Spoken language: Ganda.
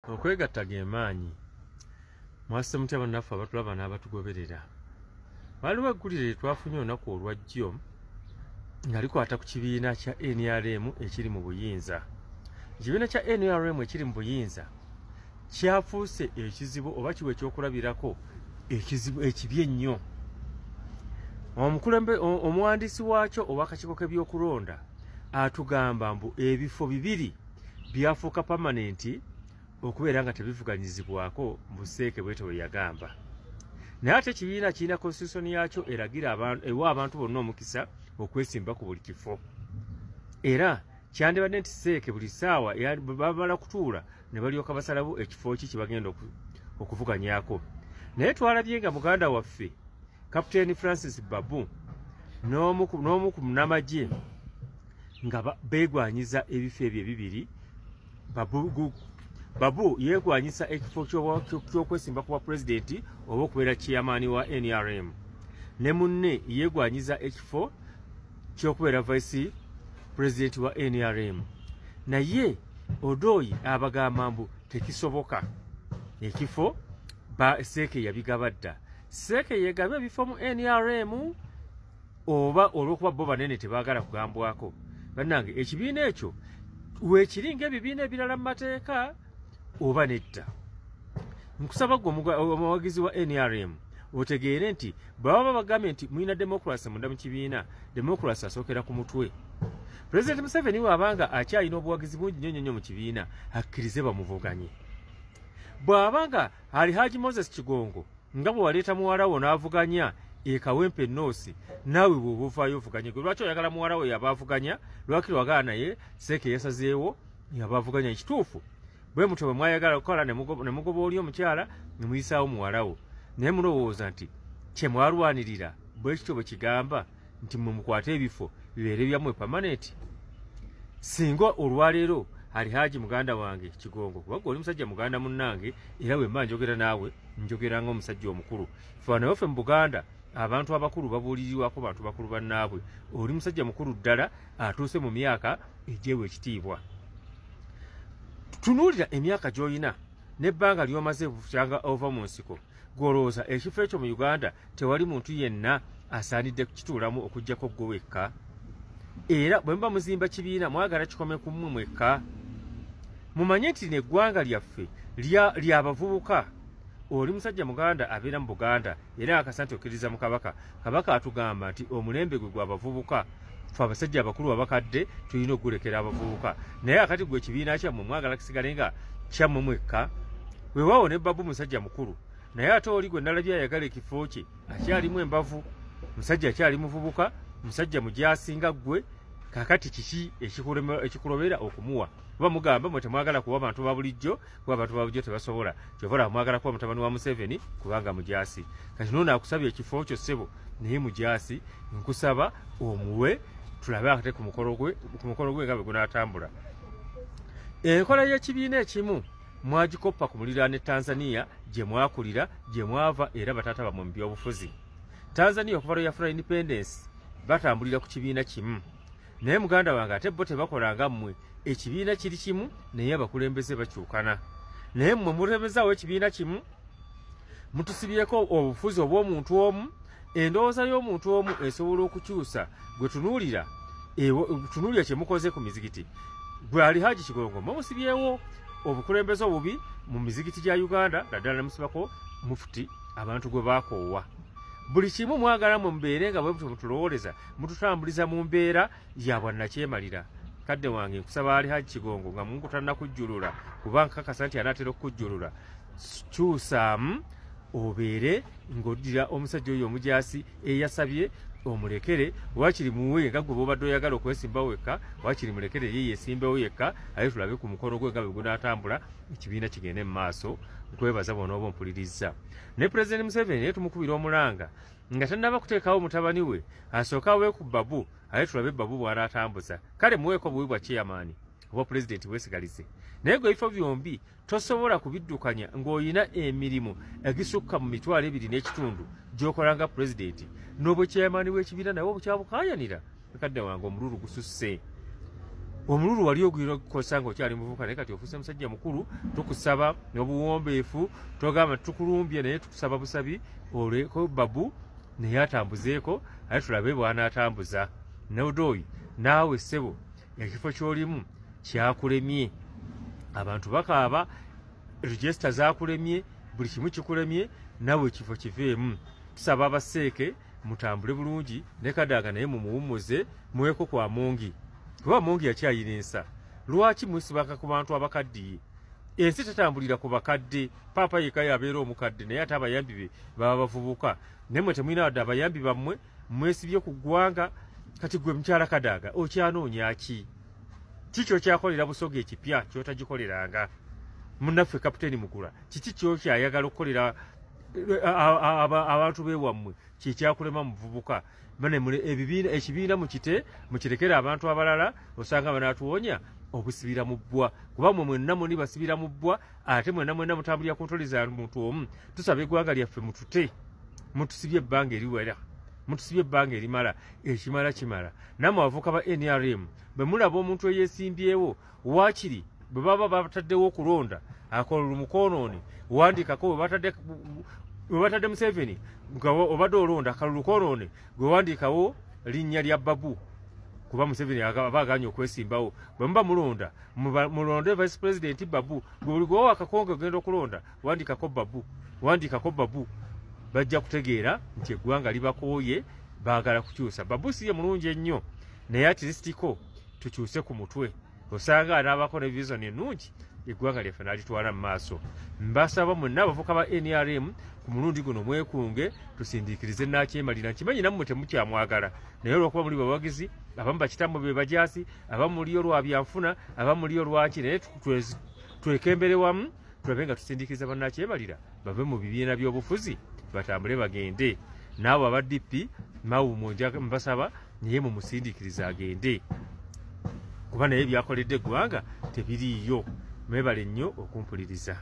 Okwegatta ge maanyi. Mwase mutya bannaffe abatulaba n'abatugoberera. Waliwo eggulire lye twafunye olunaku olwajjo nga likwata ku kibiina kya NRM ekiri mu buyinza. Ekibiina kya NRM ekiri mu buyinza kyafuuse ekizibu oba kiwa ekyokulabirako ekizibu ekibi ennyo. Omukulembe omuwandiisi waakyo ow'akakiiko k'ebyokulonda atugamba mbu ebifo bibiri byafuuka permanent okubeera nga tebivuganyizibwako mu Seeke, bwetyo bwe yagamba. Naye ate ekibiina kirina constitution yakyo eragira ewa abantu bonna omukisa okwesimba ku buli kifo, era kyandibadde nti Seeke buli ssaawa bamala kutuula ne balyoka basalawo ekifo ki kye bagenda okuvuganyako. Naye twalabye nga muganda waffe Kapiteeni Francis Babu n'omu ku munnamagye nga beegwanyiza ebifo ebyo ebibiri. Babu yeegwanyisa ekifo ky'okwesimba ku bwa pulezidenti oba okubeera chairman wa NRM, ne munne yeegwanyiza ekifo ky'okubeera vice president wa NRM. Naye Odoi abagamba mbu tekisoboka, ekifo Seeke yabigaba dda. Seeke yeegabye ebifo mu NRM oba olw'okuba bo banene tebaagala kugambwako. Bannange, ekibiina ekyo weekiri ng'ebibiina ebirala mu mateeka oba nedda? Nkusaba gwe omuwagizi wa NRM otegeere nti bw'aba bagambye nti mulina democracy munda mu kibiina, democracy asookera ku mutwe. Pulezidenti Museveni bw'abanga akyalina obuwagizi bungi nnyo nnyo mu kibiina, akkirize bamuvuganye. Bw'abanga ali Haji Moses Kigongo, nga bwe waleeta muwala wo n'avuganya e Kawempe North, naawe bw'oba ovaayo ovuganye. Gwe lwaki oyagala muwala we yaba avuganya? Lwaki wagala? Naye Seeke yasazeewo yaba avuganya. Ekituufu bwe mutyo bwe mwayagala okukola, ne mugoba oli omukyala ne muyisaawo muwala wo. Naye mulowooza nti kye mwalwanirira bwe kityo bwe kigamba nti mwe mukwate ebifo bibeere byammwe permanent? Singa olwaleero Alihaji muganda wange Kigongo, kuba gwe oli musajja muganda munnange, era bwe mba njogera naawe njogera ng'omusajja omukulu. Fe wano ffe mu Buganda abantu abakulu babuulirirwako bantu bakulu bannaabwe. Oli musajja mukulu ddala atuuse mu myaka egyewa ekitiibwa. Tunuulira emyaka gy'olina n'ebbanga ly'omaze kyanga ova mu nsiko. Gw'olowooza ekifo ekyo mu Uganda tewali muntu yenna asaanidde kukituulamu okuggyako ggwe wekka? Era bwe muba muzimba kibiina mwagala kikome ku mmwe mwekka? Mumanye nti lino eggwanga lyaffe lyabavubuka. Oli musajja muganda abeera mu Buganda, era akasa nti okkiriza mu Kabaka. Kabaka atugamba nti omulembe gwe gw'abavubuka, fe abasajja abakulu abakadde tulina okugulekera abavubuka. Naye akati gwe ekibiina kyammwe mwagala kisigale nga kyammwe mwekka? Weewaawo ne Babu musajja mukulu, naye ate oli gwe nalabye ayagala ekifo kye akyalimu embavu, musajja akyali muvubuka, musajja mujasinga ggwe. Kakati kiki ekikulobera okumuwa? Kuba mugamba mwe temwagala kuwa bantu ba bulijjo, kuba abantu ba bulijjo tebasobola. Kyova olaba mwagala kuba mutabani wa Museveni kubanga mujasi. Kati noono akusabye ekifo kyo, ssebo, naye mujasi, nkusaba omuwe tulabe ate ku mukolo gwe nga bwe gunaatambula. Enkola y'ekibiina ekimu mwagikoppa ku muliraano e Tanzania gye mwakulira, gye mwava, era bataata bammwe mu byobufuzi. Tanzania okuva lwe yafuna independence batambulira ku kibiina kimu. Naye muganda wange, ate bo tebakola nga mmwe. Ekibiina kiri kimu naye abakulembeze bakyukana. Naye mmwe mutemezaawo ekibiina kimu, mutusibyeko obufuzi obw'omuntu omu. Endowooza y'omuntu omu esobola okukyusa. Gwe tunuulira, tunuulira kye mukoze ku mizigiti. Gwe ali Haji Kigongo, mwe musibyewo obukulembeze obubi mu mizigiti gya Uganda, naddala nemusibako mufuti abantu gwe bakoowa. Buli kimu mwagala mwe mubeere nga bwe mutulowooleza, mututambuliza mu mbeera ya bwannakyemalira. Kadde wange, nkusaba ali Haji Kigongo, nga Mungu tannakujjulula, kuba nkakasa nti anaatera okukujjulula, kyusaamu obeere ng'oddira omusajja oyo omujasi eyasabye, omulekere. Wakiri muwe nga gwe bwobadde oyagala okwesimba wekka, wakiri mulekere ye yesimbewo yekka, aye tulabe ku mukolo gwe nga bwe gunaatambula, ekibiina kigende mu maaso. Nkwebaza bw'onooba ompulirizza. Ne Pulezidenti Museveni naye tumukubira omulanga nga tannaba kuteekawo mutabani we, asooke awe ku Babu, aye tulabe Babu bw'anaatambuza. Kale muweeko buwi bwa chairman oba pulezidenti weesigalize, naye gwe ebifo byombi tosobola kubiddukanya ng'olina emirimu egisukka mu 25,000 gy'okola nga pulezidenti, n'obwe chairman w'ekibiina nawe obukyabukaayanira. Mukadde wange, omululu gususse. Omululu wali ogwira kukosa nga okyali muvubuka, naye kati ofuuse musajja mukulu. Tukusaba n'obuwombeefu, togamba tukulumbye, naye tukusaba busabi oleko Babu naye atambuzeeko, ate tulabe bw'anaatambuza. Nodoi naawe ssebo, ekifo ky'olimu kyakulemye, abantu bakaaba, register zakulemye, buli kimu kikulemye, nawe ekifo kiveemu. Tusaba abaseeke mutambule bulungi ne Kadaga, naye mumuwummuze, muweko kwa Mungi, kuba Mungi yakyayina ensa. Lwaki musibaka ku bantu abakaddiye? Ensi tetambulira ku bakadde. Paapa yekka yabeera omukadde, naye ate abayambi be baba bavubuka. Naye mwe temulina wadde abayambi bammwe, mwesibye ku ggwanga. Kati gwe mukyala Kadaga okyanoonya ki? Kiki okyakolera Busoga ekipya kyotagikoleranga? Munnaffe Kapiteeni Mugula, kiki kyokyayagala okukolera abantu bewammwe kyekyakulema muvubuka? Ebibiina ekibiina mukite, mukirekere abantu abalala, osanga banaatuwonya obusibira mu bbwa, kuba mwe mwenna muni basibira mu bbwa, ate mwenna mwenna mutambulira ku ntoli za muntu omu. Tusaba eggwanga lyaffe mutute, mutusibye ebbanga eriwera, mutusibye ebbanga erimala, ekimala kimala. Nammwe abavubuka ba NRM, bwe mulaba omuntu eyeesimbyewo, waakiri bwe baba bataddewo okulonda akolulu mukoonoone, wandiikako. Bwe batadde Museveni nga obadde olonda akalulu koonoone, gwe wandiikawo linnya lya Babu, kuba Museveni aba aganye okwesimbawo. Bwe muba mulonda, mulonde vice president Babu. Gwe buli gwewa akakonge ogenda okulonda, wandiikako Babu, wandiikako Babu. Bajja kutegeera nti eggwanga libakooye, baagala kukyusa. Babu si ye mulungi ennyo, naye at least ko tukyuse ku mutwe, osanga anaabako ne vision ennungi, eggwanga lyaffe n'alitwala mu maaso. Mbasaba mwenna abavubuka ba NRM, ku mulundi guno mwekunge, tusindiikirize Nakyemalira. Nkimanyi nammwe temukyamwagala, naye olwokuba muli bawagizi, abamu bakitammwe be bajaasi, abamu muliyo lwa byanfuna, abamu muliyo lwaki, naye twekembere wamu tulabe nga tusindiikiriza bannakyemalira bave mu bibiina by'obufuzi, batambule bagende. Naawe aba DP Mawu, mbasaba naye mumusindiikirize agende, kuba naye byakoledde eggwanga tebiriiyo. Mwebale nnyo okumpuliriza.